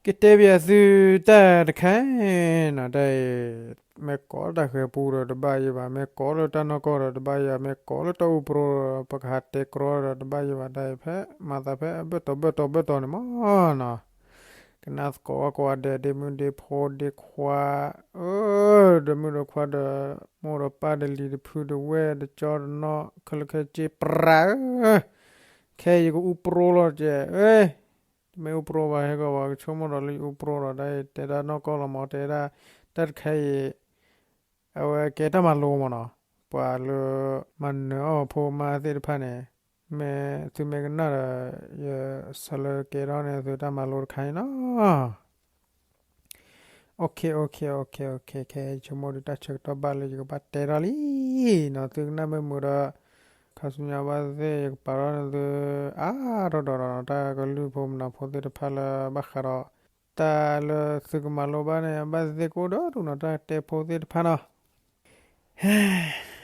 ကတဲဘၣ်သုတၢ်တခါနီၤ, တၢ်အံၤ မ့ၢ်ကိးလၢတၢ်ဃဲၤပူဒီးတဘၣ်ယံၤဘၣ်, မ့ၢ်ကိးလၢတၢ်နီၢ်ကီၢ်ဒီးတဘၣ်ယံၤဘၣ်, မ့ၢ်ကိးလၢတၢ်အိၣ်ပြိဒီး ပကဟးတဲကြီဒီးတဘၣ်ယံၤဘၣ်, တၢ်အံၤဖဲမၤသးဖဲအဘၢၣ်တီဘၢၣ်တီဘၢၣ်တီန့ၣ်မ့ၢ်နီၤ, ကနၣ်သကိးဝဲကိးဂၤဒဲး ဒ့မုၣ်ဒ့ဖိဒ့ခွါ, အၢ ဒီးမုၣ်ဒီးခွါဒီး မိၢ်ဒီးပၢ်ဒီးလံၤဒီးဖုဒီးဝဲၢ်ဒီးကၠီဒီးနီၢ် ခဲလၢာ်ခဲဆ့ပြးဧၢ, ခဲအံၤယကအိၣ်ပြိလီၤကဲး, တမ့ၢ်အိၣ်ပြိဘၣ်ဟဲကီးဘၣ်, ကဆိကမိၣ်ဒီးလၢယအိၣ်ပြိဒီး တၢ်အံၤတဲဒၣ်နီၢ်ကီၢ်လီၤမး, တဲဒၣ်တၢ်တခါအံၤ အဝဲကဲတၢ်မၤလိမ့ၢ်နီၤ, ပှၤလၢမၤနၢၤအီၣ်ဖိမါသ့ၣ်တဖၣ်န့ၣ်, မ့ၢ်သုမ့ၢ်ကနၣ်ဒီး ယဆၢလၢကဲထီၣ်န့ၢ်သုတၢ်မၤလိတခါအံၤနီၤ. အိၣ်ခ့ အိၣ်ခ့ အိၣ်ခ့ အိၣ်ခ့ ခဲအံၤဆိကမိၣ်ဒုးတၢ်ဆၢကတီၢ်ဘၣ်လၢယကဘၣ်တဲထီၣ်လံနီၤ, သုကနၣ်မ့ၢ်မုာ်ဒီး ခါဆူညါဘၣ်သ့ၣ် ယကပာ်ထီၣ်န့ၢ်သု အါထီၣ်ဒီးဒီး တၢ်ကလုၢ်ဖိမနုၤဖိသ့ၣ်တဖၣ်လၢဘၣ်ဃးဒီး တၢ်လၢသုကမၤလိဘၣ်န့ၣ် ဘၣ်သ့ၣ်သ့ၣ်ကအိၣ်ဒီးဒူၣ်နီၤ တၢ်တဲဖိသ့ၣ်တဖၣ်နီၤ.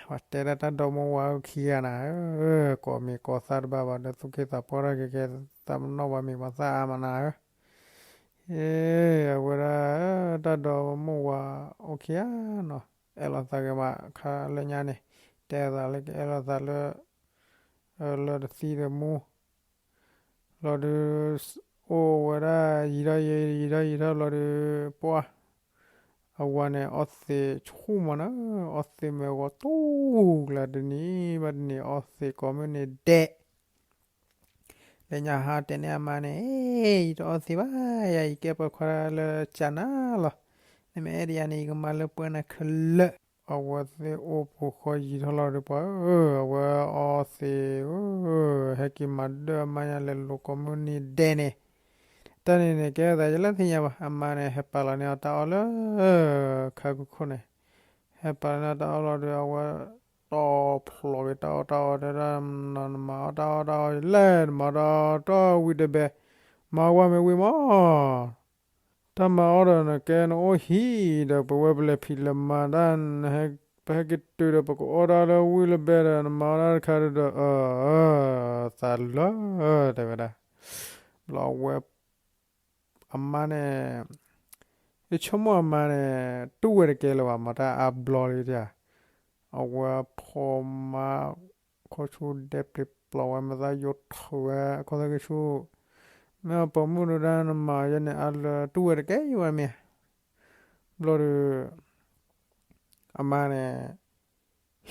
ပှၤတဲဒၣ်တၢ်ဒီမိၢ်ဝၤအိၣ်ခံဂၤနၤဧၢ, ကိးမံၤကိးသၣ်တဘၣ်ဘၣ်ဒီး သူၣ်က့သးပှၢ်တၢ်ကဲကဲ သးပနီၣ်ပှၤမံၤပှၤသၣ်အါမးနၤဧၢ, အဝဲဒၣ် တၢ်ဒီမိၢ်ဝၤအိၣ်ခံဂၤနီၤ, အဲၣ်လိာ်သးက့ၤမး ခါလၢညါန့ၣ်, တဲသးလၢကအဲၣ်လိာ်သးလၢ လၢတသံတမူ လီၤဒုး အိၣ်ဝဲဒၣ်ယံာ်ထီၣ်ယံာ်ထီၣ်ယံာ်ထီၣ်လီၤဒုး ပှၤ အဝၤန့ၣ် အီသံးဆူၣ်မးနီၤ, အီသံးမ့ၢ်ဂီၤတူၢ်ကျါတနံၤဘၣ်တနံၤ အီသံးကိးမုၢ်နံၤဒဲး လၢညါဟးတဲန့ၢ်အမါန့ၣ်, ယတအီသံးဘၣ်ယၤ, ယကဲပှၤခွါလၢကၢ်နၤလီၤ, နမ့ၢ်အဲၣ်ဒိးယၤန့ၣ် ယကမၤလၢပှဲၤနၤခဲလၢာ်. အဝဲသ့ၣ်အိၣ်ပူၤဃီယံာ်ထီၣ်လီၤဒုးပှၤဧၢ, အဝဲအီသံးဧၢ, ဟဲက့ၤမၤဒၢအမါညါလဲၤလိာ်ကိးမုၢ်နံၤဒဲးန့ၣ်, တၢ်န့ၣ်န့ၣ် ကဲသးယလၢသ့ၣ်ညါဘၣ်, အမါန့ၣ် ဟဲပာ်လီၤန့ၢ်အီၤတၢ်အီၣ်လၢ ခါခိၣ်ခိၣ်န့ၣ်, ဟဲပာ်လီၤန့ၢ်အီၤတၢ်အီၣ်လီၤဒီး အဝဲ တီၢ်ဖျိးက့ၤတၢ်အီၣ်တၢ်အီ တဲဒၣ် နမၤအီၣ်တၢ်အီၣ်တၢ်အီလဲၣ်, နမၤအီၣ်တၢ်အီၣ်တၢ်ဝံၤတဘဲ, မၤဝဲမ့ၢ်ဝံၤမး တၢ်မၤအီၣ်ဒီးနကဲနအိၣ်ဟံၣ်ဒီး ပဝဲပလဲၤဖံးလဲၤမၤတၢ်, ပဟဲက့ၤတုၤဒီး ပကအီၣ်တၢ်လၢဝံၤလၢဘဲဒီး နမၤအီၣ်တၢ်တခါဒီး အၢ သးလၢ တဲဝဲဒၣ်, ဘျီဝဲ အမါန့ၣ် ယဆိကမိၣ်အမါန့ၣ် တူၢ်ဝဲတကဲလၢၤဘၣ်မး တၢ်အါဘျီလံဧါ, အဝဲဖိမါ ခီဆူဒဲပျ့ၤပျီဝဲ မ့ၢ်သးယိးထီၣ်ဝဲ အခီၣ်သက့ၣ်ဆူၣ်, မ့ၢ်အပိာ်မုၣ်ဒုးဒၣ်နမၤယဲန့ၣ် အါလၢတူၢ်ဝဲတကဲယံၤဝဲမ့ၢ်, ဘျီဒီး အမါန့ၣ်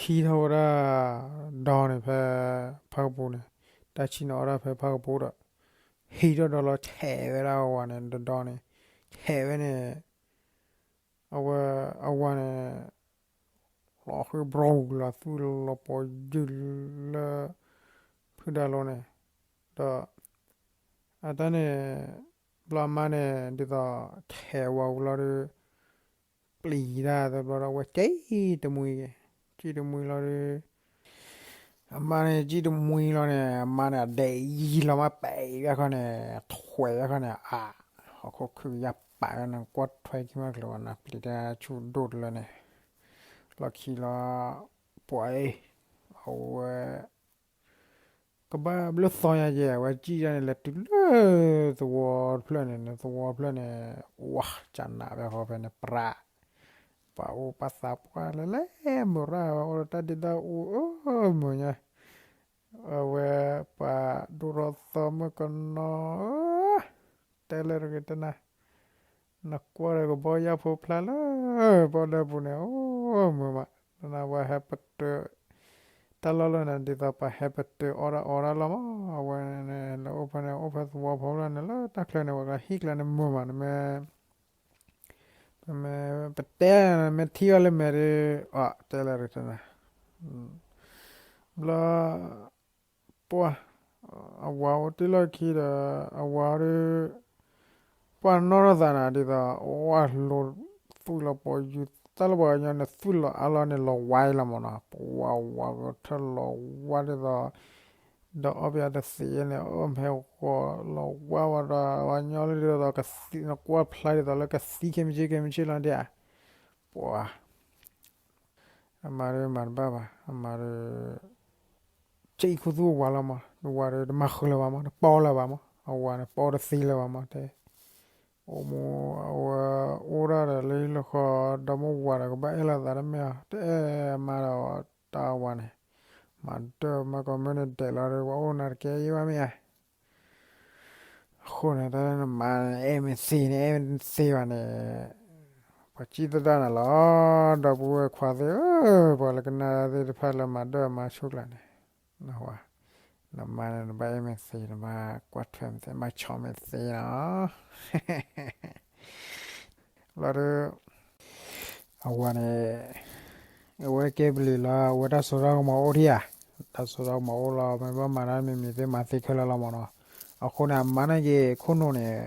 ဟံးထီၣ်ဝဲဒၣ် ဒီန့ၣ်ဖဲ ဖၣ်ကပူၤန့ၣ်, တၢ်ဆံၣ်န့ၣ်အီၣ်ဒၣ်ဖဲဖၣ်ကပူၤဒီး ဟံးထီၣ်ဒီလီၤ ဆဲးဝဲဒၣ်အဝၤန့ၣ် ဒီဒီန့ၣ် ဆဲးဝဲန့ၣ် အဝဲ အဝၤန့ၣ် လီၤဃံဘြီလီၤသွံၣ်လီၤပီၤယုၢ်လၢ ဖုဒါလိၤန့ၣ်, ဒီး အတၢ်န့ၣ် ဘျီအမါန့ၣ် ဒ်သိး ဆဲးဝၤဝံၤလီၤဒီး ပျံၤတၢ်သဘျီဒီး အဝဲစံၣ်တမှံၤ, စံၣ်တမှံၤလီၤဒီး အမါန့ၣ် စံၣ်တမှံၤလီၤန့ၣ် အမါန့ၣ် အဒဲးယံၤလီၤမး ပဲာ်ဘၣ်ခီန့ၣ် ထွဲးဘၣ်ခီန့ၣ် အါ ဟီၣ်ခိၣ်ခုၣ်ကယၢ်ပာ်လၢနကွၢ်ထွဲခံမးကျၢၤဝဲနၤ ပျံၤတၢ်ဆူၣ်ဒိၣ်တလၢန့ၣ်, လီၢ်ခံလီၤ ပှၤအံၤ အဝဲ ကဘၣ်ဘျုးသီညါယဲ အဝဲစံၣ်တၢ်န့ၣ် လဲၤတုၤလၢသဝီတဖျၢၣ်န့ၣ် နသဝီတဖျၢၣ်န့ၣ် ဝါ ကနးဘၣ်ဃီဖဲန့ၣ် ပြး ပှၤအိၣ်ပှၤသးပှၢ်လၢလဲၣ်မုာ်ရၣ် အိၣ်ဒီးတၢ်ဒ့တၢ်အူအၢမုာ်ညါ, အဝဲပှၤဒိၣ်ထီၣ်သီမုၣ်ကနီၤ တဲလၢတဂ့ၤတနၤ နကွၢ်ဒီးကဘီယၢ်ဖိဖျါလၢ ဘီဒၢပူၤန့ၣ် အိၣ်မုာ်မး နဝဲဟဲပတုာ် တၢ်လီၢ်လၢန့ၣ် ဒ်သိးပှၤဟဲပတုာ်အီၣ်တၢ်အီတၢ်လီၢ်မး အဝဲန့ၣ် လၢအိၣ်ဖဲန့ၣ် အိၣ်ဖဲသဝီဖိလၢန့ၣ် လၢတၢ်ချၢန့ၣ် ဝဲကဟံၣ်ကျါန့ၣ်မုာ်မး နမ့ၢ် ပမ့ၢ်ပတဲ မ့ၢ်ထံၣ်အီၤလၢမဲာ်ဒီး အတဲလၢတဂ့ၤတနၤ ဘျီ ပှၤ အဝၤအိၣ်တ့ၢ်လီၢ်ခံဒီး အဝၤဒီး ပှၤနီၣ်ထီၣ်သးနၤဒ်သိး ဝါလိၤ သွံၣ်လီၤပီၤယုၢ် တၢ်လၢပှၤကညီန့ၣ် သွံၣ်လီၤအါလီၤန့ၣ် လီၤဝါအံၤလီၤမးနီၤ ပဝါဝါကထၢၣ်လီၤဝါဒ်သိး ဒီးအီၣ်ပယီၤတသ့န့ၣ် အၢၣ်ဖဲဂီၤလီၤဝါဝဲဒီး ပှၤကညီလၢဒ်သိးကသံ နကွၢ်ဖျါဒ်သိးလၢကသံခဲမုၢ်ဆ့ၣ်ခဲမုၢ်ဆ့ၣ်လီၤဒ်ဧါ ပှၤ အမါဒီးမၤတဘၣ်ဘၣ် အမါဒီး ကၠံၣ်ခူသူၣ်အဝၤလီၤမး နဝၤဒီးတမၤဃုာ်လၢၤဘၣ်မး တပီလၢၤဘၣ်မး အဝၤန့ၣ် ပီတသ့လၢၤဘၣ်မး တဲ အိၣ်မူ အဝဲအိၣ်ဒၣ်ဒီးလၢဟံၣ်လၢဃီ ဒီမါဝၤဒီးကဘၣ်အဲၣ်လိာ်သးတမ့ၢ်အီၤ တအဲၣ်မါဒီးတၢ်ဝၤန့ၣ်, မၤဒၢမါကီၢ်မၢန့ၣ်ဒဲးလီၤဒီး ပှၤအိၣ်နၤတကဲယံဘၣ်မ့ၢ်ဧါ. အဃိန့ၣ် တၢ်လၢနမါန့ၣ် အဲၣ်မ့ၢ်သ့န့ၣ် အဲၣ်မ့ၢ်သ့ဘၣ်န့ၣ် ပှၤစံၣ်သဒၣ်နၤလီၤ. ဒီပုၢ်ဝဲၢ်ခွါသ့ၣ်ဧၢ, ပှၤလၢကနၣ်သ့ၣ်တဖၣ်လၢမၤဒၢမါဆိကျါန့ၣ်, နဝၤ, နမါန့ၣ် နဘၣ်အဲၣ်မ့ၢ်သ့ နဘၣ်ကွၢ်ထွဲမ့ၢ်သ့ ဘၣ်ဆီၣ်မ့ၢ်သ့လီၤ. လီၤဒီး အဝၤန့ၣ် အဝဲကဲပလံၤလီၤ အဝဲတၢ်စိတၢ်ကမီၤအိၣ်ထံၣ်ဧါ, တၢ်စိတၢ်ကမီၤအိၣ်လီၤ မ့ၢ်ဘၣ်မၤတၢ်မံၤမံၤသ့ၣ်မၤသ့ခဲလၢာ်လီၤမ့ၢ်နီၤ. အဃိန့ၣ် အမါန့ၣ်က့ၤခိၣ်နူာ်န့ၣ်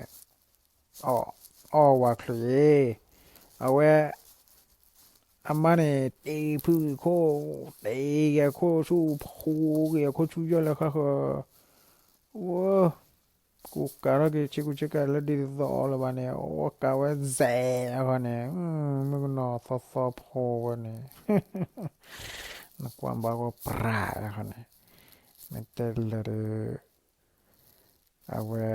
အီၣ်ဝၤချုးယ့ၤ, အဝဲ အမါန့ၣ် တ့ဖုဂ့ၤခိၣ်, တ့ဂ့ၤအခိၣ်ဆူၣ် ဖှူဂ့ၤအခိၣ်ဆူၣ်ယီၢ်လၢဃၣ်ဃၢၤ, ဝဲ ကူကၤထီၣ်က့ၤဆ့ကူဆ့ကၤလၢဒ်သိးလၢၤဘၣ်န့ၣ် အဝဲကၤဝဲစဲးအဃိန့ၣ်, မုၣ်ကနီၤသီသီဖိဝဲန့ၣ် နကွၢ်ဘၣ်ကီးပြးအဃိန့ၣ်, မ့ၢ်တဲလၢာ်ဒီး အဝဲ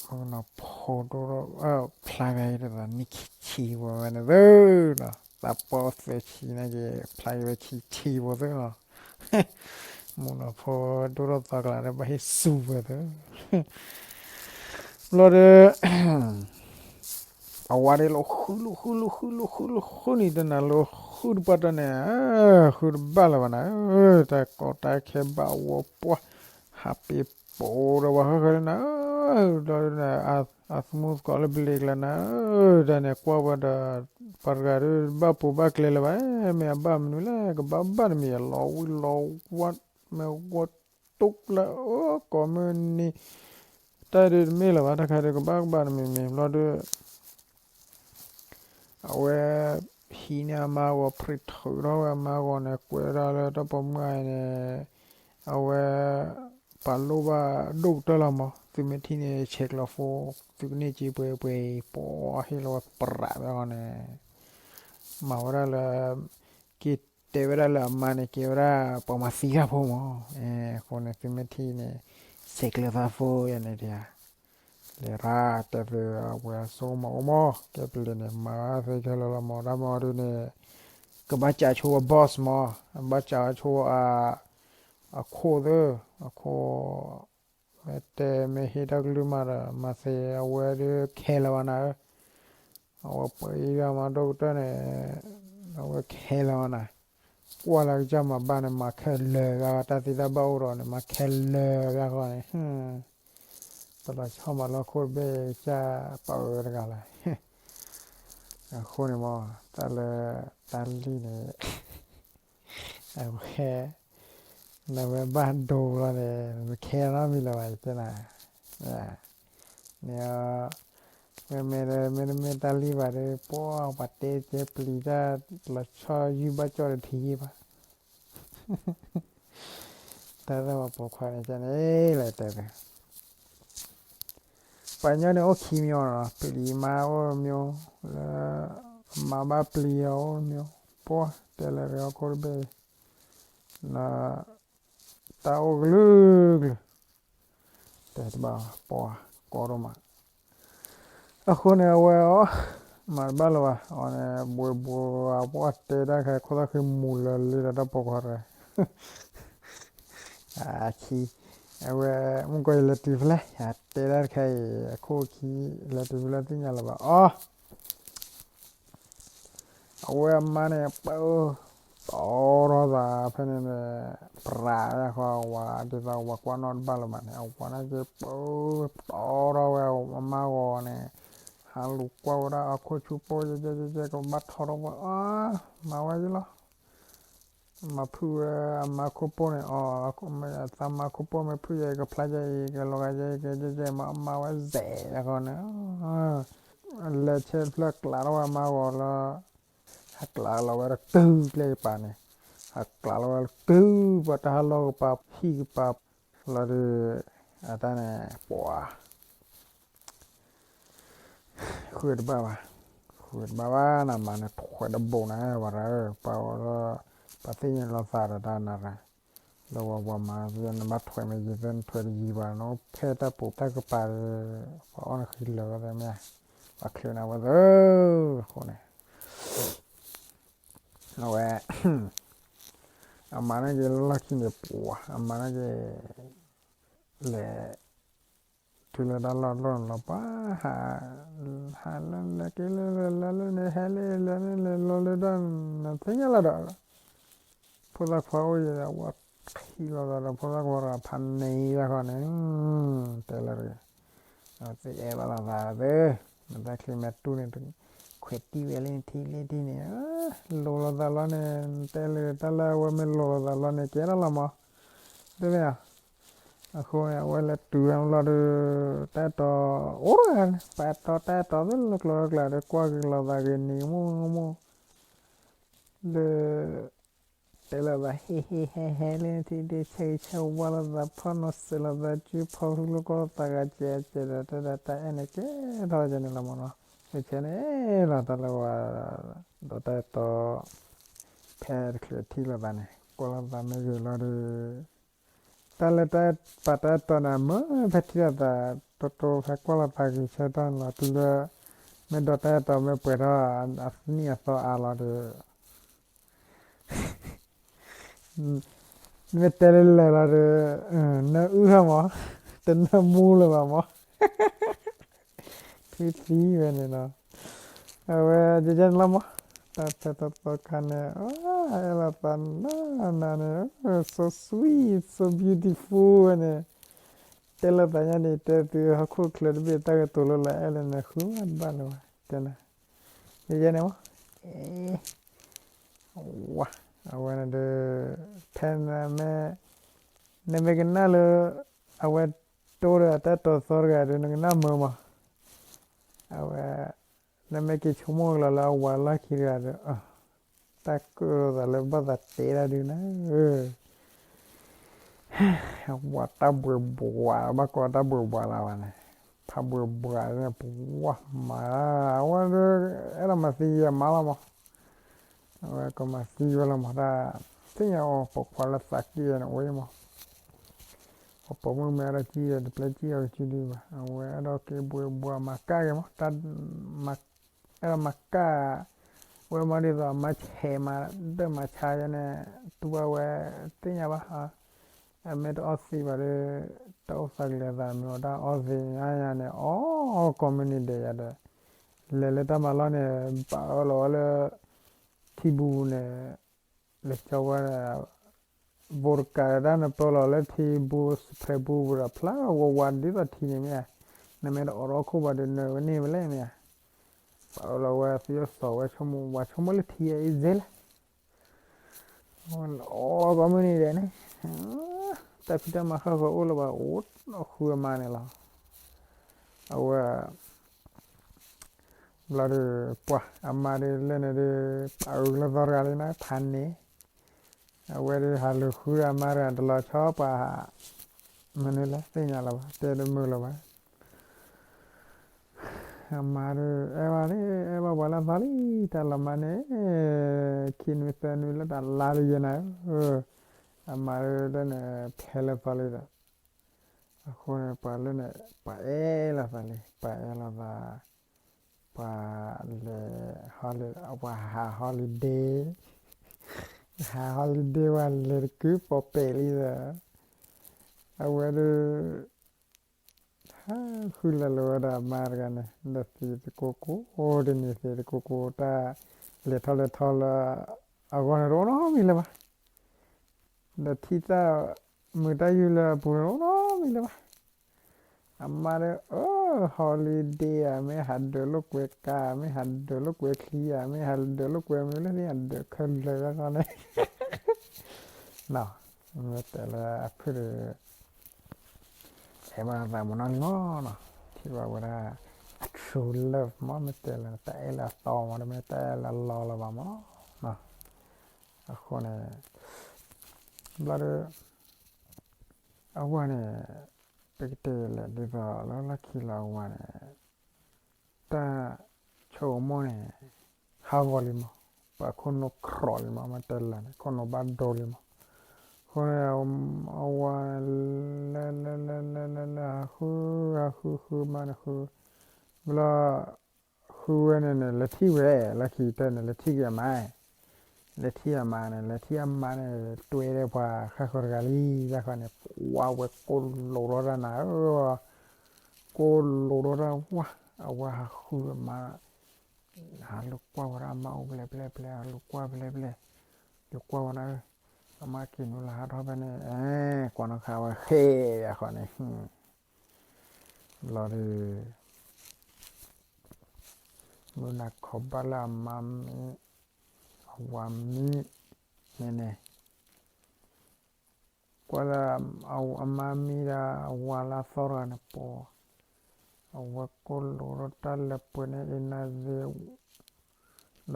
မုၣ်ကနီၤဖိဒိၣ်ထီၣ် ဖျါဂၤအံၤဒ်သိးနံၣ်ခံဆံဝဲဝဲန့ၣ်သၢလီၤ, သးပှၢ်သၢဆံန့ၣ်က့ၤ ဖျါက့ၤဝဲခံဆံဖိသၢလီၤ. မုၣ်ကနီၤဖိဒိၣ်ထီၣ်သီကျါဒီး ဘၣ်ဟ့ၣ်စူၤဝဲသၢ ဘျီဒီး အဝၤဒၣ်လီၤဃုလီၤဃုလီၤဃုလီၤဃုလီၤဃုန့ၣ် တနၤလီၤဃုတပှၢ်တၢ်န့ၣ်, ဃုတဘၣ်လၢၤဘၣ်နၤ, တၢ်ကီတၢ်ခဲဘၣ်ဝီပှၢ်, ဟးပ့ၤပိာ်ဒီးပှၤဃၣ်ဃၢၤလၢနၤ, ဒီး အသမူသကိးလၢပလံၤကျါနၤ, တၢ်န့ၣ်ကွၢ်ဝဲဒီး ပှၤတဂၤဒီးဘၣ်ပိာ်ဘၣ်ကျဲလၢၤဘၣ်, မ့ၢ်အဘၣ်မနုၤလဲၣ် ကဘၣ်ဘၣ်တမံၤ လီၤဝံၤလီၤဝါ မ့ၢ်ဝီတူၢ်လၢအကီၢ်မုၢ်နံၤ တၢ်ဒုးတမ့ၢ်လၢၤဘၣ် တၢ်ခါဒုးကဘၣ်ကဘၣ်တမံၤမံၤ ဘျီဒီး အဝဲ ဟံးန့ၢ်အမါဂီၤ ဖြံးထုးထီၣ်ဝဲအမါဂီၤန့ၣ် ကွဲးဒၣ်လၢတၢ်ပိာ်မုၣ်အံၤန့ၣ် အဝဲ ပာ်လိၣ်ဘၣ်ဒိၣ်ကတၢၢ်လီၤမး သုမ့ၢ်ထံၣ်န့ၣ် ဆဲးကျိးဖိ သုကန့ၢ်စ့ပှဲၤပှဲၤ ပှၤဟ့ၣ်လီၤဝဲပြးဝဲအဂီၢ်န့ၣ် မၤဝဲဒၣ်လၢ က့ၤတဲဝဲဒၣ်လၢအမါန့ၣ် ကဲဝဲဒၣ်ပှၤမၤသံဃာ်ဖိမး, အဃိန့ၣ် သုမ့ၢ်ထံၣ်န့ၣ် ဆဲးကျိးသးဖိယၤန့ၣ်တဂၤ လဲၤရၣ်တဲသုအဝဲအစိကမီၤအိၣ်မး ကဲပလံၤန့ၣ် မၤသ့ခဲလၢာ်လီၤမး တၢ်မၤဒုးန့ၣ် ကဘၣ်စးဆိဝဲ boss မး, ဘၣ်စးဆိအ အခိၣ်သၢ, အခိၣ် မ့ၢ်တဲမ့ၢ်ဟ့ၣ်တၢ်ကလုၢ်မးဒီး မၤသ့အဝဲဒုးခဲလၢာ်ဘၣ်နၤဧၢ, အဝဲပှၤအံၤဂၤမၤဒိၣ်ကတၢၢ်န့ၣ် အဝဲခဲလၢာ်ဘၣ်နၤ, ကွၢ်လၢကစၢ်မၤဘၣ်န့ၣ် မၤခဲလၢာ်ဂၤ တၢ်သ့တၢ်ဘၣ်အိၣ်ဒီးန့ၣ် မၤခဲလၢာ်ဂၤဃီန့ၣ် တလီၤဆီမၤလီၤခိၣ်တဘ့ၣ် ကစၢ်ပာ်အၢတဂၤလၢ အဃိန့ၣ်မး တၢ်လၢ တၢ်လံၣ်န့ၣ် အဝဲ နဝဲဘၣ်ဒိလီၤန့ၣ် နခဲနီတမံၤလၢၤဘၣ် ယတဲနၤ, န့ၣ် မ့မ့ၢ်လၢ မ့တမ့ၢ်တၢ်လံၣ်ဘၣ်ဒီး ပှၤပှၤတဲကဲပျံၤတၢ် လီၤဆီယုၢ်ဘၣ်ကၠီၣ်တထံၣ်ဘၣ် တၢ်သၢပှၤပိာ်ခွါန့ၣ်န့ၣ် လဲၤတဲသ ပှၤညီန့ၣ်အိၣ်ခံမံၤအီၤနီၤ ပျံၤမါအိၣ်တမံၤ, လၢ မါဘၣ်ပျံၤအီၤအိၣ်တမံၤ, ပှၤတဲလၢတဂၤခိၣ်တဘ့ၣ်, လၢ တၢ်အိၣ်ကလုာ်ကလုာ်, တဲတဘၣ်ပှၤ ကီဒိၣ်မး, အဃိန့ၣ်အဝဲအီၤ မၤတဘၣ်လၢၤဘၣ် အီၤန့ၣ် ဘှ့ဘှ့အပှၢ်တဲတၢ်ခါ ခိၣ်သၣ်ဃံမူၤလၢလ့ဒီးတၢ်ပိာ်ခွါတဂၤ အခံ အဝဲ မုၢ်ကီၢ်အံၤလဲၤတုၤဖဲလဲၣ် ယတဲဒၣ်တခါအံၤ အခိၣ်ခံ လဲၤတုၤဖဲလဲၣ်သ့ၣ်ညါလၢၤဘၣ်အီၤ, အဝဲအမါန့ၣ် ပၢ တီထီၣ်သးဖဲန့ၣ်န့ၣ် ပြးဝဲဃီဝဲ ဒ်သိးဝဲကွၢ်နီၣ်တဘၣ်လၢၤဘၣ်န့ၣ် အဝဲန့ၣ်က့ၤပၢ တီထီၣ်ဝဲအမါဂီၤန့ၣ် ဟးလူၤကွၢ်ဝဲဒၣ်အခိၣ်ဆူၣ်ပိၢ် ကဲကဲကဲကဲ ကဘၣ်ထီထီၣ်ဝဲအီၤ မၤဝဲယလီၤ မၤဖုၣ်ဝဲအမါခိၣ်ပိၢ်န့ၣ်အီၤ, သးမါခိၣ်ပိၢ်မ့ၢ်ဖုၣ်ယဲ ကဖျါယဲအံၤ ကလီၤဂာ်ယဲအံၤ ကဲကဲကဲ မၤမၤဝဲစဲးလၢဃီန့ၣ်, လဲၤဆဲးတဖျၢၣ်ကျးထီၣ်ဝဲအမါဂီၤလၢ ဟးကျးလီၤဝဲတကုၢ်ကျဲကပၤန့ၣ်, ဟးကျးလီၤဝဲတကုၢ် ပှၤတၢ်ဟးလီၢ်ကပၤ ဟံၣ်ကပၤ လီၤဒီး အတၢ်န့ၣ် ပှၤ ဃုတဘၣ်ဘၣ်, ဃုတဘၣ်ဘၣ် နမၤန့ၣ်ထွဲတဘိနၤ ဝဲဒၣ်ဧၢ ပှၤဝဲလၢ ပှၤသ့ၣ်ညါလီၤသးဒီးတၢ်နၤရၤ, လၢဝဲပှၤမၤ နဘၣ်ထွဲမ့ၢ်ယံၤသၢ နထွဲတယံၤဘၣ် နအိၣ်ဖဲတၢ်ပူၤတၢ်ကပၤဒီး ပှၤအီၣ်နဃံလၤဝဲသ့ၣ်မ့ၢ်ဧါ ပှၤချုးန့ၢ်ဝဲသၢ, အဃိန့ၣ် အဝဲ အမၤန့ၢ်က့ၤလၢလီၢ်ခံန့ၣ် ပှၤ အမၤန့ၢ်က့ၤ လဲၤ တုၤလၢတၢ်လီၢ်လီၢ်န့ၣ်လီၤ ပှၤ ဟး ဟးလၢလဲၤက့ၤလၢလဲၤလၢန့ၣ် ဟဲလၢလဲၤလၢလဲၤလီၤလၢဒီး နသ့ၣ်ညါလီၤဒီး ဖိသၣ်ခွါအိၣ်ယဲ အဝဲခံလီၤသးဒီး ဖိသၣ်ခွါတဂၤဖးန့ၢ်ယၤဃီန့ၣ် တဲလၢတဂ့ၤ သ့ၣ်အဲၣ်ဘၣ်လိာ်သးသ့, နတၢ်ချံမဲာ်တူၢ်န့ၣ် ခွဲးတံၢ်ဝဲလၢနထံလၢထံန့ၣ်, လိၤလိာ်သးလီၤန့ၣ် နတဲလၢတၢ်လၢအဝဲမ့ၢ်လိၤလိာ်သးလီၤန့ၣ် ကဲထီၣ်လီၤမး, တမ့ၢ်ဧါ. အဃိန့ၣ် အဝဲလဲၤတုၤဝဲလီၤဒီး တၢ်အဲၣ်တီအိၣ်တဂၤန့ၣ် ပာ်တီတၢ်အဲၣ်တီသ့လၢကျိၤလၢကျါဒီး ကွၢ်က့ၤလိာ်သးဂ့ၤန့ၣ် မိၢ်မိၢ် လၢ တဲလိာ်သးဟ့ၣ်ဟ့ၣ်ဟဲဟဲလၢထံဒ့ဆဲးဆဲးဝါလိာ်သးဖီနီၤစဲးလိာ်သးစုဖီဃုလိာ်ကီၢ်လိာ်သးဂၤကဲးကဲးဒီး တၢ်ဒီးတၢ်အဲၣ်န့ၣ်ကဲထီၣ်ကဲန့ၣ်လီၤမးနီၤ. တဆဲန့ၣ်လီၤ တၢ်လၢဝဲ ဒီးတၢ်အဲၣ်တီ ဖဲတချုးထံၣ်လိာ်သးန့ၣ် ကွၢ်လိာ်သးမ့ၢ်ဂ့ၤလီၤဒီး တၢ်လၢတၢ်ပာ်တၢ်အဲၣ်တီန့ၣ် မ့ၢ်ဖဲထံၣ်လိာ်သး တိတိဖဲကွၢ်လိာ်သးဂ့ၤဆၢထၢၣ်န့ၣ်လီၤ တုၤလၢ မ့ၢ်ဒီးတၢ်အဲၣ်တီမ့ၢ်ပှဲၤထီၣ်အသနံၣ်အသီအါလီၤဒီး မ့ၢ်တဲလၢလၢာ်လီၤဒီး နၢအုၣ်ထီၣ်မး တနၢမူလၢၤဘၣ်မး ထွံၣ်သံဝဲန့ၣ်နီၤ. အဝဲယဲယဲန့ၣ်လီၤမး တၢ်ဖဲတသီခါန့ၣ် အဲၣ်လိာ်သးနးနးန့ၣ် so sweet so beautiful ဝဲန့ၣ် တဲလိာ်သးညါန့ၣ် တဲသုဟီၣ်ခိၣ်ချၢတဘ့ၣ်တၢ်ကတိၤလၢလၢအဲၣ်လၢနဃုဘၣ်လၢၤဘၣ် တဲနၤ ယဲယဲန့ၣ်မး ဝါ အဝဲန့ၣ်ဒီး ဖဲနမ့ၢ် နမ့ၢ်ကနၣ်လၢ အဝဲတိၢ်ဒီးတၢ်တီၤသီတဂၤဒီး နကနၣ်မုာ်မး အဝဲ နမ့ၢ်က့ၤဆိကမိၣ်ကလီလၢအဝၤလီၢ်ခံတဂၤဒီး တၢ်ကၢၣ်လိာ်သးလၢဘၣ်သးတဲတၢ်ဒုးနၤ ဝၤတၢ်ဘှံးဘှါ ဘၣ်ကိးတၢ်ဘှံးဘှါလၢၤဘၣ်န့ၣ် ဖးဘှံးဘှါန့ၣ် ပဝၢ်မၤ အဝဲဒီး အဲၣ်ဒိးမၤသံယဲမါလီၤမး အဝဲကမၤသံဝဲလီၤမး တၢ်သ့ၣ်ညါအီၤ ပိာ်ခွါလၢသးက့ၢ်န့ၣ် အိၣ်မး ပှၤပိာ်မုၣ်မ့ၢ်အဲၣ်ဒိးကံၣ်ဒီး တပျဲကံၣ်အီၤကစုဒုဘၣ် အဝဲအဲၣ်ဒိးက့ၤဘှံးဘှါမၤကၢ်က့ၤမး တၢ် အဲၣ်ဒိးမၤကၢ် ဝဲမၤဒ်သိးမၤဆဲးမၤဒၢၣ်မၤဆါယဲန့ၣ် တူၢ်ဘၣ်ဝဲသ့ၣ်ညါဘၣ် အမ့ၢ်တအီၣ်သံဘၣ်ဒီး တၢ်အိၣ်သးကလဲၤသးမ့ၢ်အီၤတၢ်အီၣ်သံညါညါန့ၣ် အီၣ်ကိးမုၢ်နံၤဒဲးယၤဒီး လဲၤလၢတၢ်မၤလီၢ်န့ၣ် ပာ်အၢၣ်လီၤဝဲလၢ ထံဘူပူၤန့ၣ် လဲၤကၠီဝဲ vote card ဒၣ်နပၢလီၤလၢထံဘူ စဖဲဘူပူၤဒီး ဖျါဝးဝးဒ်သိးထံန့ၣ်မ့ၢ်ဧါ, နမ့ၢ်တအိးထီၣ်ခိၣ်ဘၣ်ဒီးနၢၤဝဲန့ၢ်ဝဲလဲၣ်မ့ၢ်ဧါ, ပာ်အၢၣ်လီၤဝဲသယိၣ်စီၤဝဲဆိကမိၣ် ဝးဆိကမိၣ်လၢထံအံၤစ့လဲၣ်, အီၣ်ကိးမုၢ်နံၤဒဲးန့ၣ် တၢ်ဖံးတၢ်မၤဃၣ်ဃၢၤအိၣ်လၢၤဘၣ် အိၣ်ဃုအမါန့ၣ်လီၤ, အဝဲ ဘျီဒီး ပှၤအမါဒီးလၢန့ၣ်ဒီး ပာ်အၢၣ်လၢသီတဂၤလံန့ၣ် ဖးန့ၣ်, အဝဲဒီးဟးလူၤဃုဒီးအမါတဂၤတလီၤဆီပှၤ, မနုၤလဲၣ်သ့ၣ်ညါလၢၤဘၣ် တဲတမုာ်လၢၤဘၣ်, အမါဒီး အဲၣ်ဘၣ်လံ အဲၣ်ဘၣ်ပှၤလၢသီလံ တၢ်လီၤမါန့ၣ်, ခံနွံသၢနွံလၢတၢ်လါလံယဲနၤဧၢ, အမါဒီးလၢန့ၣ် ဖဲလၢသီလံဒီး အဃိန့ၣ် ပှၤလၢန့ၣ် ပှၤအဲၣ်လိာ်သးလံ ပှၤအဲၣ်လိာ်သး, ပှၤလဲၤ ပှၤဟး holiday, ဟး holiday ဝဲလဲၤတကုၤပိာ်ပဲာ်လံဒီး, အဝဲဒီး ဟးဃုလၢ်လၢဝဲဒၣ်အမါတဂၤန့ၣ် ဒီးသံသကိးကိး တနံၤသံသကိးကိး တၢ်လဲၤထီၣ်လဲၤထီလၢအဂီၢ်န့ၣ် တအိၣ်နီတမံၤလၢၤဘၣ် ဒီးထံၣ်တၢ်မုာ်တၢ်ယူၢ်လၢအပူၤန့ၣ် တအိၣ်နီတမံၤလၢၤဘၣ်. အမါဒီး အၢ holiday ဧါ, မ့ၢ်ဟးဒၢးလိာ်ကွဲကါ, မ့ၢ်ဟးဒၢးလိာ်ကွဲချံဧါ, မ့ၢ်ဟးဒၢးလိာ်ကွဲမနုၤလၢသ့ၣ်ညါ ဒၢးခဲလၢာ်လၢဃီန့ၣ် မ့ၢ်တဲလၢအဖုၣ်ဒီး အဲၣ်ဘၣ်သးမနီၤလံမနီၤ, ထံၣ်ဘၣ်ဝဲဒၣ် အ true love မ့ၢ်မ့ၢ်တဲလၢတၢ်အဲၣ်လၢအသီမနီၤ, တမ့ၢ်တၢ်အဲၣ်လၢအလီလၢၤဘၣ်မနီၤ. အဃိန့ၣ် ဘျီဒီး အဝဲန့ၣ် ပကတဲလဲၣ်ဒ်သိးလၢလီၢ်ခံလၢအဝဲန့ၣ် တၢ်ဆိကမိၣ်န့ၣ် ဟးဂီၤလံမး, ပှၤခိၣ်နူာ်ခြိးလံမး, မ့ၢ်တဲလၢန့ၣ် ခိၣ်နူာ်ဘၣ်ဒိလံမး. အဃိန့ၣ် အဝဲလဲၤလဲၤလဲၤလဲၤလဲၤလဲၤ ဟးဃု ဟးဃုဃုမးန့ၣ်ဃု ဘျီ ဃုဝဲန့ၣ်န့ၣ် လဲၤထံၣ်ဝဲ လၢခံကတၢၢ်န့ၣ် လဲၤထံၣ်က့ၤအမါ, လဲၤထံၣ်အမါန့ၣ် လဲၤထံၣ်အမါန့ၣ် တွဲဒီးပှၤဃၣ်ဃၢၤတဂၤလံ, တၢ်ဃီန့ၣ် ပှၤဝဲကိးလိာ်ထီၣ်တၢ်နၤဧၢ, ကိးလိာ်ထီၣ်တၢ်ဝါ, အဝဲဟးဃုအမါ, ဟးလိာ်ကွၢ်ဝဲဒၣ်အမါအိၣ်ဘျဲၣ်ဘျဲၣ်ဘျဲၣ်, လိာ်ကွၢ်ဘျဲၣ်ဘျဲၣ်, လိာ်ကွၢ်ဝဲဒၣ်, အမါက့ၤနုာ်လီၤဟးထီၣ်ဖဲန့ၣ်, အဲ, ကွၢ်နီၣ်ဃာ်ဝဲဃဲ, အဃီန့ၣ် ဘျီဒီး မုၢ်နၤခီဘၣ်လၢအမါမံ, အဝၤမံ, န့ၣ်န့ၣ်, ကွၢ်လၢ အမါမံဒီး အဝၤလၢအသီတဂၤန့ၣ်ပီၤ, အဝဲကိးလိာ်ထီၣ်တၢ်လၢပှဲၤန့ၣ်အ့ၣ်နၤသ့ ဒီးသ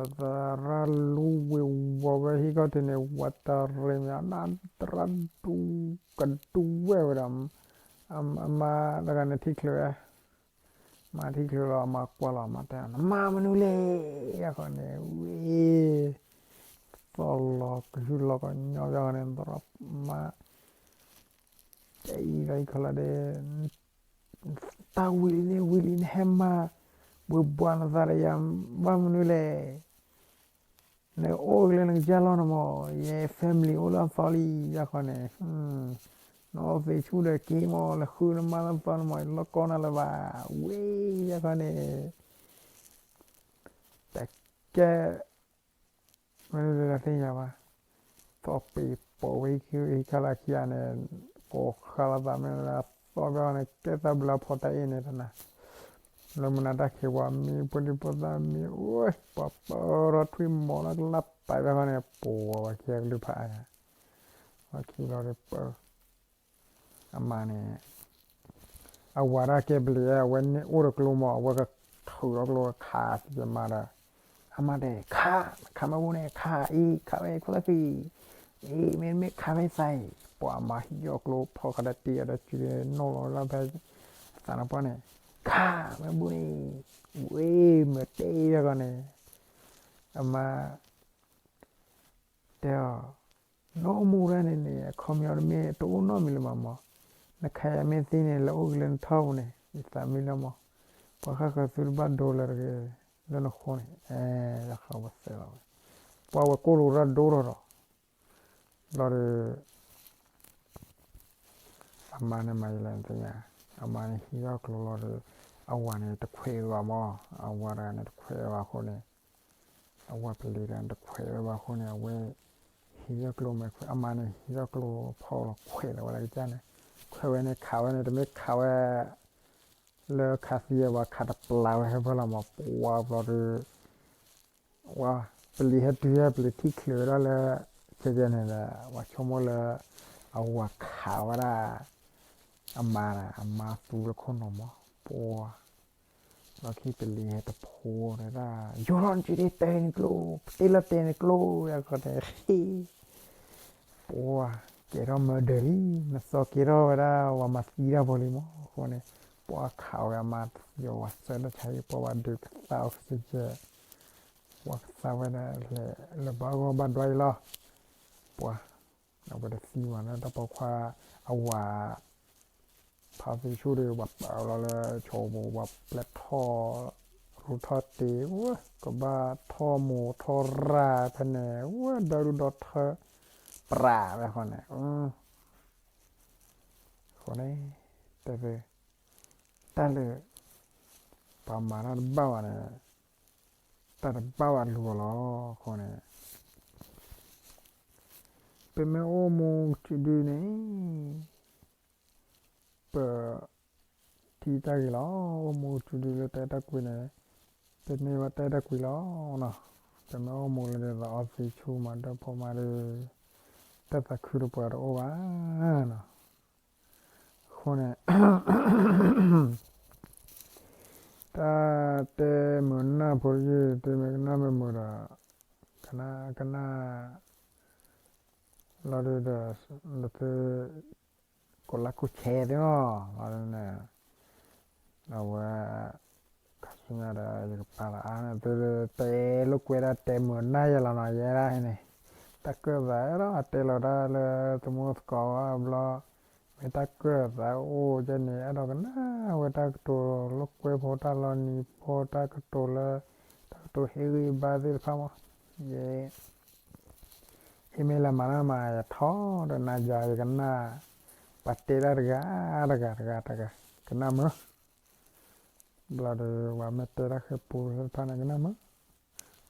ရၣ်လူဝ့ၤဝီၤဝဲဟံၣ်ခီၣ်ထံးန့ၣ် ဝၤတရ့မး နတရၣ်ဒူ ကဒူဝဲဝဲဒီး အမါတဂၤန့ၣ်ထံၣ်ချုးဝဲ, မါထံၣ်ချုးလီၤ အမါကွၢ်လီၤ အမါတဲ နမါမနုၤလဲၣ်, အဃိန့ၣ် ဝ့ၢ် သီၣ်လီၤကဟုလီၤကညီဘၣ်ဃီန့ၣ် သရၣ်မါ တဲအံၤလီၤအံၤခီလီၤဒဲး တၢ်ဝံၤလံန့ၣ် ဝံၤလံန့ၣ် ဟဲမၤ ဘှ့ဘှါနသးဒီးယၤ ဘၣ်မနုၤလဲၣ်, နအိၣ်ကလဲၤနကစၢ်လီၤန့ၣ်မး ယဲ family အိၣ်လၢအသီလံ ယခီန့ၣ်, နအီသံးဆူၣ်ဒီးက့ၤမး လဲၤဃုနမါလၢအသီန့ၣ်မး လီၢ်ကီနၤလၢၤဘၣ် ဝဲ ယခီန့ၣ် တကဲ မ့ၢ်လၢသ့ၣ်ညါဘၣ်, သီၣ်ပ့ၤပိာ်ဝဲဟံၣ်ခါလၢခံဂၤန့ၣ် ကိးဃါလီၤသးမ့ၢ်လၢအသီဘၣ်ဃီန့ၣ် ကဲသးဘျုးဖီတၢ်အ့ၣ်န့ၣ်တနၤ, လၢမုၢ်နၤတၢ်ခံးဝဲမံ ဖိဒံဖိသၣ်မံ အိၣ် ပှၤပၢထီၣ်ထွံၣ်မီၤလၢကလၢ်ပာ်ဘၣ်ဃီန့ၣ် ပှၤဝဲခံဂၤကလုၢ်ဖးအါဂၤ, ဝဲခံလီၤဒီးပၢ အမါန့ၣ် အဝၤဒၣ်ကဲဘျံး အဝဲန့ၣ်အိၣ်ဒီးကျိမး အဝဲကထုးထီၣ်ကျိခးသံအမါဒီး အမါတဲ ခး ခးမ့ၢ်ဝဲန့ၣ် ခးအံၤ ခးဝဲခိၣ်သၣ်ဖံး အံၤ မ့တမ့ၢ်ခးဝဲသးအံၤ ပှၤအမါဟံးအီၣ်ကျိဖီၣ်ဃီဒီးတံၢ်အီၤဒီး စုၤဒီးနီၢ်လီၤလၢဖဲ အသးနပှၢ်န့ၣ် ခးမ့ၢ်ဘၣ်န့ၣ် ဝ့ၢ်မ့ၢ်တဲအံၤတဂၤန့ၣ် အမါ တဲအီၤ, နအိၣ်မူဒၣ်န့ၣ်န့ၣ် အခီပညီတမ့ၢ်တအိၣ်နီတမံၤလၢၤဘၣ်မး, နခးယၤမ့ၢ်သံန့ၣ် လဲၤအိၣ်က့ၤလၢနထီၣ်ပူၤန့ၣ် ယသးမံလီၤမး, ပှၤဃၣ်ဃၢၤသုတဘၣ်ဒိလၢၤတဂ့ၤ လၢနဃိန့ၣ်, အဲ လၢဃီပသဲလီၤဝဲ, ပှၤဝဲကိၢ်လိာ်တၢ်ဒိထီၣ်ဒီး ဘျီဒီး အမါန့ၣ်မၤယလဲၣ်နသ့ၣ်ညါ, အမါန့ၣ်ဟံးထီၣ်ကျိလီၤဒီး အဝၤန့ၣ်တခွဲးဝဲဘၣ်မး, အဝၤတဂၤန့ၣ်တခွဲးဝဲဘၣ်အဃိန့ၣ်, အဝၤပလံၤတဂၤန့ၣ်တခွဲးဝဲဘၣ်အဃိန့ၣ် အဝဲ ဟံးထီၣ်ကျိမဲာ်ခွဲး အမါန့ၣ်ဟံးထီၣ်ကျိဖီၣ်လီၤခွဲးလီၤဝဲလၢကစၢ်န့ၣ်, ခွဲးဝဲန့ၣ်ခးဝဲန့ၣ် တမ့ၢ်ခးဝဲ လၢခးသံအဝၤခးတပျၢ်ဝဲဟဲဖဲလီၤမး, ပှၤဘျီဒီး ဝဲ ပလံၤဟဲတုၤဟဲပလံၤထံၣ်ချုးဝဲဒၣ်လၢ ကဲကဲန့ၣ်ဒီး ဝဲဆိကမိၣ်လၢ အဝၤခးဝဲဒၣ် အမါဒီး အမါသူလၢခိၣ်နူာ်မး ပှၤ လီၢ်ခံပလံၤဟဲတဖိဒီး ယိၤထီၣ်နစုဒ့တဲနကျိ ပတ့လီၤတဲနကျိ ယခီတဲ ပှၤ ကဲထီၣ်မၢဒၢးလံ နသီကဲထီၣ်ဝဲဒၣ် ဝၤမၤသံတၢ်ဖိလံမး အဃိန့ၣ် ပှၤခးဝဲအမါတသံအီၤ ဝၤစၢတၢ်ဆါဟံၣ် ပှၤဝဲဒုးကသါအီၤကစၢ်ကဲ ပှၤကသါဝဲဒၣ်လဲၤလၢဘၣ်ဂီၢ်ဘၣ်ဒွးအံၤလီၤ ပှၤ အဝဲတသံဘၣ်လၢတၢ်ပိာ်ခွါ အဝၤ ဖးသံဆူၣ်ဒီး ပှၤပာ်လီၤလၢဆိပူၤ ပှၤပျဲထီၣ် ရူၢ်ထီၣ်တ့ၢ် ဝဲ ကဘၣ်ထီၣ်မိၢ်ထီၣ်ရၢ်ဖဲန့ၣ် ဝဲ ဒီဒူၣ်ဒီထၢ ပြးဝဲဃီန့ၣ် အဃိန့ၣ် တဲဖဲ တၢ်လၢ ပှၤမၤတၢ်တဘၣ်ဘၣ်န့ၣ် တၢ်တဘၣ်ဘၣ်လူၤအီၤလီၤ အဃိန့ၣ် ပမ့ၢ်အိၣ်မူကတုၤဒုန့ၣ် ပ ထံၣ်တၢ်ဂ့ၤလီၤ အိၣ်မူကတုၤဒုလၢတၢ်အဲၣ်တၢ်ကွံန့ၣ် ပမ့ၢ်ဘၣ်တၢ်အဲၣ်တၢ်ကွံလီၤ ပမ့ၢ်အိၣ်မူလၢဒ်သိးအီသံးဆူၣ်မၤဒၢဖှိၣ်မၤဒီး တၢ်သးခုတပှဲၤတအိၣ်ဘၣ်နီၤ အဃိန့ၣ် တၢ်တဲမုာ်နၢ်ဖိတယုၢ် တဲမုာ်ကနၣ်မ့ၢ်မုာ်ဒီး ကနၣ်ကနၣ် လီၤဒုးဒီး လၢသု ကိးလၢကိးဆဲးသ့ၣ်နီၤ လီၤဒုးန့ၣ် အဝဲ ခါဆူညါဒီး ယကပာ်လီၤအါန့ၣ် သုတဲလိာ်ကွဲဒၣ်တဲမုာ်နၢ်ယဲလီၤနီၤ ယဲဒၣ်န့ၣ် တၢ်ကၢၣ်သးဒီး အတဲလီၤတၢ်လၢသမူသကိးဝဲဘျီ ယ မ့ၢ်တၢ်ကၢၢ်သးအိၣ်ကဲန့ၣ် အဲၣ်ဒိးကနၣ်ဝဲတၢ်ကတိၤလိာ်ကွဲဖိ တၢ်လီၤနံၤဖိ တၢ်ကတိၤလၢ တၢ်ကတိၤဟ့ၣ်ဂံၢ်ဘါသ့ၣ်တဖၣ်မး, ယ ဟ့ၣ်မ့ၢ်လၢမၤနီၢ်မၤယထီၣ်ဒီးနၤယၤယကနၣ်, ပှၤတဲတၢ်တဂၤတဂၤတဂၤတဂၤ ကနၣ်မုာ် ဘျီဒီး ပှၤမ့ၢ်တဲတၢ်ဃဲၤပူသ့ၣ်တဖၣ်န့ၣ် ကနၣ်မုာ်,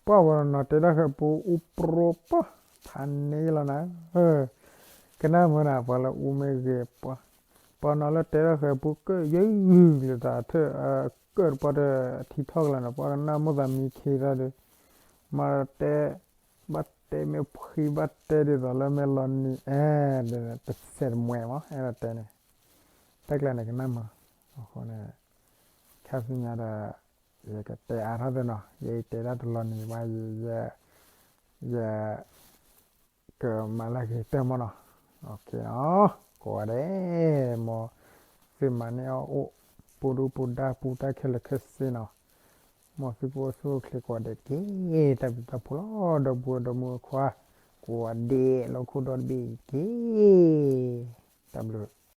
ပှၤဝဲနီၤတဲတၢ်ဃဲၤပူ အူပြိပှၤ ဖးန့ၢ်လီၤနၤ, ကနၣ်မုာ်နၤ ပှၤလၢအူမ့ၢ်ဂ့ၤပှၤ, ပှၤနီၤလၢတဲတၢ်ဃဲၤပူ ကၢၣ်ယုၢ်လၢတၢ်ထၢၣ် ကၢၣ်တပှၢ်တထံထီၣ်ကလၢၤနီၤ ပှၤကနၣ်မိၣ်သးမံခ့တၢ်ဒီး မၤတဲ ဘၣ်တဲမ့ၢ်ဖှံဘၣ်တဲဒ်သိးလၢမ့ၢ်လီၤနံၤအဲၣ် တစဲးတမှဲမး အဲၣ်ဒိးတဲန့ၣ်, တၢ်ကျါန့ၣ်ကနၣ်မုာ်, အဃိန့ၣ် ခါဆူညါဒီး ယကတဲအါထီၣ်သ့နီၤ ယတဲတၢ်တလီၤနံၤဘၣ် ယ ယ ကမၤလၢဂ့ၤတၢ်မးနီၤ, ကိးဂၤဒဲး မ်သုမၤန့ၢ်အီၣ်အိၣ် ပူၤဒူပူၤဒါပူၤတၢ်ခဲလၢာ်ခဲဆ့နီၤ, မ်သုကအိၣ်ဆူၣ်အိၣ်ချ့ကိးဂၤဒဲးတက့ၢ်, တၢ်ဘျုးတၢ်ဖှိၣ်လီၤ ဒီပုၢ်ဝဲၢ်ဒီမုၣ်ခွါ ကိးဂၤဒဲးလၢဟီၣ်ခိၣ်ဒီတဘ့ၣ်အံၤတက့ၢ်, တၢ်ဘျုး